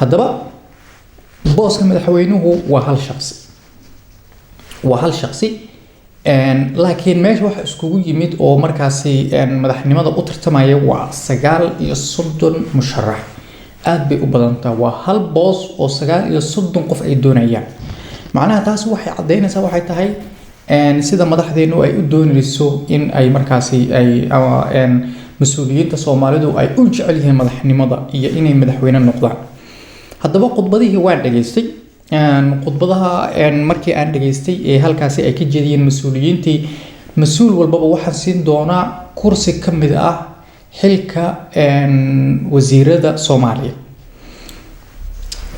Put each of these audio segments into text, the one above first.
Haddaba booska madaxweynuhu waa hal shaqsi, waa hal shaqsi, laakiin meesha waxa iskugu yimid oo markaasi madaxnimada u tartamaya waa 39 musharax. Aad bay u badantaa. Waa hal boos oo 39 qof ay doonayaan. Macnaha taas waxay caddaynaysaa waxay tahay sida madaxdeenu ay u doonayso in ay markaasi ay ama mas-uuliyiinta Soomaalidu ay u jecel yihiin madaxnimada iyo inay madaxweyne noqdaan. Haddaba khudbadihii waan dhageystay. Khudbadaha markii aan dhageystay ee halkaasi ay ka jeediyeen mas-uuliyiintii, mas-uul walbaba waxaan siin doonaa kursi ka mid ah xilka wasiirada Soomaaliya.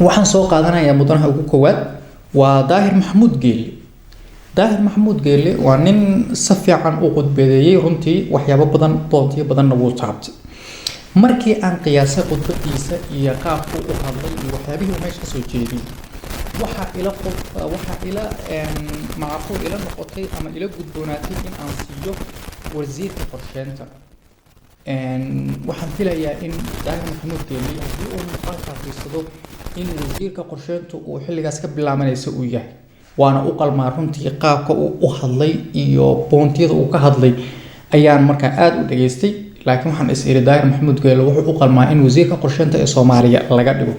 Waxaan soo qaadanayaa mudanaha ugu koowaad, waa Daahir Maxamuud Geelle. Daahir Maxamuud Geelle waa nin si fiican u khudbadeeyey runtii, waxyaabo badan, boontiyo badanna wuu taabtay. Markii aan qiyaasay khudbadiisa iyo qaabku u hadlay iyo waxyaabihii uu meesha kasoo jeediyey, waxaa ila macquul ila noqotay ama ila gudboonaatay in aan siiyo wasiirka qorsheynta. Waxaan filayaa in Daahir Maxamuud Geelle haddii uu muuqaalka fiirsado in wasiirka qorsheyntu uu xilligaas ka bilaabanaysa uu yahay, waana u qalmaa runtii. Qaabka uu u hadlay iyo boontiyada uu ka hadlay ayaan markaa aada u dhageystay, laakiin waxaan is iri Daahir Maxamuud Geelle wuxuu u qalmaa in wasiirka qorsheynta ee Soomaaliya laga dhigo.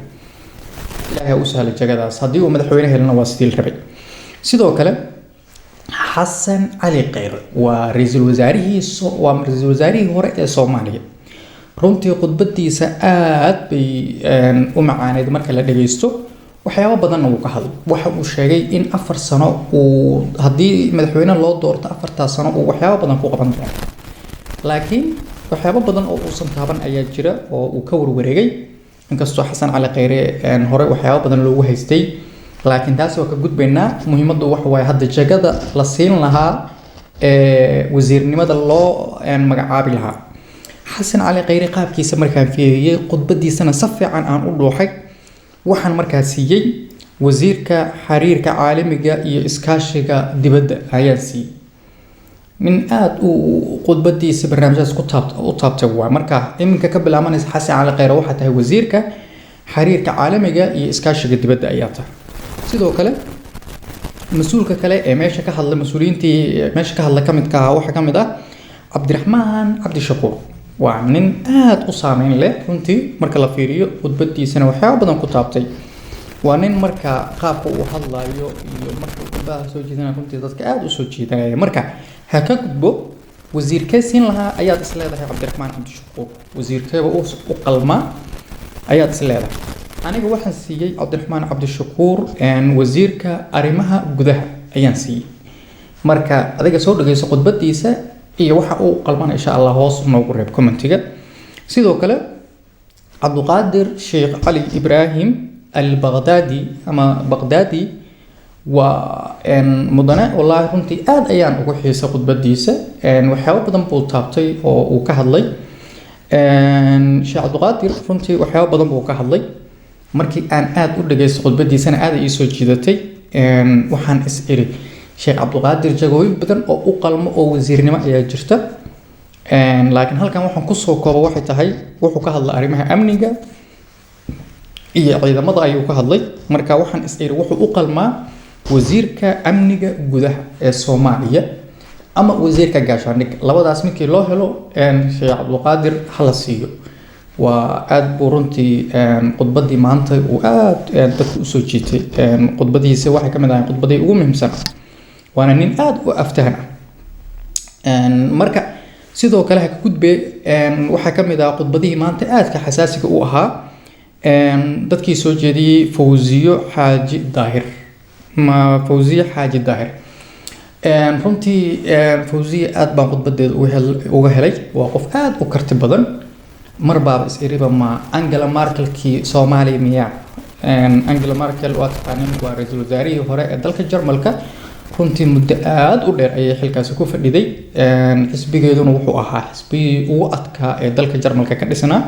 Ilaahay u sahla jagadaas, haddii uu madaxweyne helana waa sidii la rabay. Sidoo kale Xasan Cali Kheyre waa ra-iisul wasaarihii hore ee Soomaaliya. Runtii khudbadiisa aad bay u macaaneyd marka la dhageysto, waxyaabo badanna wuu ka hadlay. Waxa uu sheegay in 4 sano uu haddii madaxweyne loo doorto, 4-taas sano uu waxyaabo badan ku qaban doono, laakiin waxyaabo badan oo uusan taaban ayaa jira oo uu ka warwareegay. Inkastoo Xasan Cali Kheyre hore waxyaabo badan loogu haystay, laakiin taas waa ka gudbaynaa. Muhiimaddu waxa waaye hadda jagada la siin lahaa ee wasiirnimada loo magacaabi lahaa. Xasan Cali Kheyre qaabkiisa markaan fiiriyey, khudbadiisana si fiican aan u dhuuxay, waxaan markaa siiyey wasiirka xiriirka caalamiga iyo iskaashiga dibadda ayaan siiyey. Nin aada u khudbadiisa barnaamijyadas ku taabt u taabtay waa. Marka iminka ka bilaabanaysa, Xasan Cali Kheyre, waxaa tahay wasiirka xiriirka caalamiga iyo iskaashiga dibadda ayaa tahay. Sidoo kale mas-uulka kale ee meesha ka hadla, mas-uuliyiintii meesha ka hadla ka midka ahaa, waxaa ka mid ah Cabdiraxmaan Cabdishakuur. Waa nin aada u saameyn leh runtii marka la fiiriyo, khudbadiisana waxyaabo badan ku taabtay. Waa nin marka qaabka uu hadlayo iyo marka uu khudbadaha soo jeedinayo runtii dadka aada u soo jeedanaya. Marka ha ka gudbo, wasiirkee siin lahaa ayaad is leedahay Cabdiraxmaan Cabdishakuur? Wasiirkeeba u qalmaa ayaad is leedahay? Aniga waxaan siiyey Cabdiraxmaan Cabdishakuur wasiirka arrimaha gudaha ayaan siiyey. Marka adiga soo dhageyso khudbadiisa iyo waxa uu qalmana, insha Allah hoos noogu reeb commentiga. Sidoo kale Cabduqaadir Sheekh Cali Ibraahim Al Baghdadi ama Baqdaadi waa mudane, wallaahi runtii aad ayaan ugu xiisay khudbadiisa. Waxyaabo badan buu taabtay oo uu ka hadlay. Sheekh Cabduqaadir runtii waxyaabo badan buu ka hadlay. Markii aan aada u dhageystay khudbadiisana aad ay ii soo jiidatay. Waxaan is iri Sheekh Cabduqaadir jagooyin badan oo u qalmo oo wasiirnimo ayaa jirta, laakiin halkan waxaan kusoo koobo waxay tahay wuxuu ka hadlay arrimaha amniga iyo ciidamada ayuu ka hadlay. Marka waxaan is iri wuxuu u qalmaa wasiirka amniga gudaha ee Soomaaliya ama wasiirka gaashaandhig. Labadaas midkii loo helo Sheekh Cabduqaadir hala siiyo. Waa aad buu runtii khudbadii maanta uu aad dadka usoo jiitay. Khudbadiisa waxay ka mid ahayn khudbadii ugu muhiimsan, waana nin aad u aftahan ah. Marka sidoo kale ha ka gudbe, waxaa ka mid ah khudbadihii maanta aadka xasaasiga u ahaa dadkii soo jeediyey Fawziyo Xaaji Daahir. Ma Fawziyo Xaaji Daahir, runtii Fawziyo aad baan khudbadeeda uga helay. Waa qof aad u karti badan. Mar baaba is iriba, ma Angela Merkelkii Soomaaliya miyaa? Angela Merkel waa taqaanin, waa ra-iisul wasaarihii hore ee dalka Jarmalka. Runtii muddo aada u dheer ayay xilkaasi ku fadhiday. Xisbigeeduna wuxuu ahaa xisbigii ugu adkaa ee dalka Jarmalka ka dhisnaa.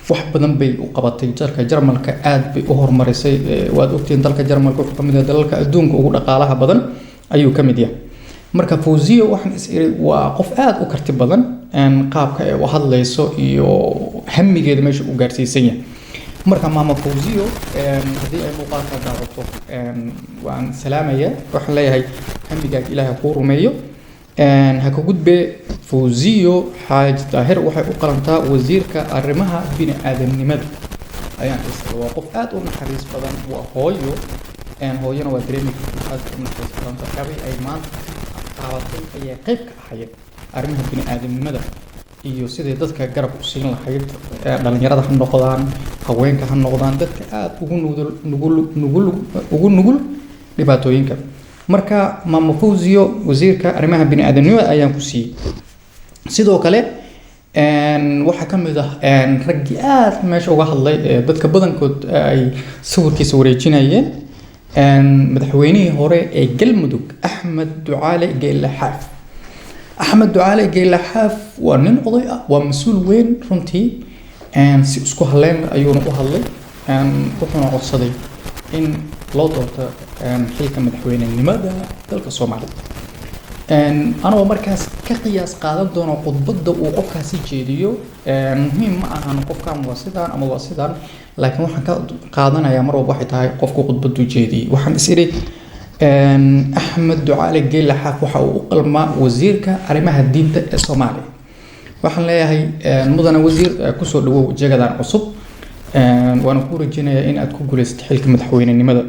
Wax badan bay u qabatay dalka Jarmalka, aad bay u horumarisay. Waad ogtihiin, dalka Jarmalka wuxuu ka mid yahay dalalka adduunka ugu dhaqaalaha badan ayuu ka mid yahay. Marka Fawziya waxaan is iri waa qof aada u karti badan, qaabka ay u hadlayso iyo hamigeeda meesha uu gaarsiisan yahay. Marka Maama Fawziyo, haddii ay muuqaalka daawato, waan salaamaya. Waxaan leeyahay hamigaaga Ilaahay kuu rumeeyo. Ha ka gudbe, Fawziyo Xaaji Daahir waxay u qalantaa wasiirka arrimaha bini-aadamnimada ayaan isla. Waa qof aad u naxariis badan, waa hooyo. Hooyana waa dareemi kartaa, aad u naxariis badan. Waxyaabihii ay maanta qaabatay ayay qayb ka ahaayeen arrimaha bini-aadamnimada iyo sidai dadka garab u siin lahayd, dhalinyarada ha noqdaan, haweenka ha noqdaan, dadka aada ugu nugul nugul nugul ugu nugul dhibaatooyinka. Marka Maama Fawziyo wasiirka arrimaha bini-aadamnimada ayaan ku siiyey. Sidoo kale waxaa ka mid ah raggii aad meesha uga hadlay ee dadka badankood ay sawirkiisa wareejinayeen, madaxweynihii hore ee Galmudug, Axmed Ducaale Geelle Xaaf. Axmed Ducaale Geelle Xaaf waa nin oday ah, waa mas-uul weyn runtii. Si isku halleyn ayuuna u hadlay, wuxuuna codsaday in loo doorto xilka madaxweynenimada dalka Soomaaliya. Anagoo markaas ka qiyaas qaadan doono khudbadda uu qofkaasi jeediyo, muhiim ma ahan qofkan waa sidaan ama waa sidaan, laakiin waxaan ka qaadanayaa mar walba waxay tahay qofku khudbaddu jeediyey. Waxaan is idhi Axmed Ducaale Geelle Xaaf waxa uu u qalmaa wasiirka arrimaha diinta ee Soomaaliya. Waxaan leeyahay, mudane wasiir, kusoo dhawow jagadan cusub, waana ku rajeynayaa in aad ku guuleysatay xilka madaxweynenimada.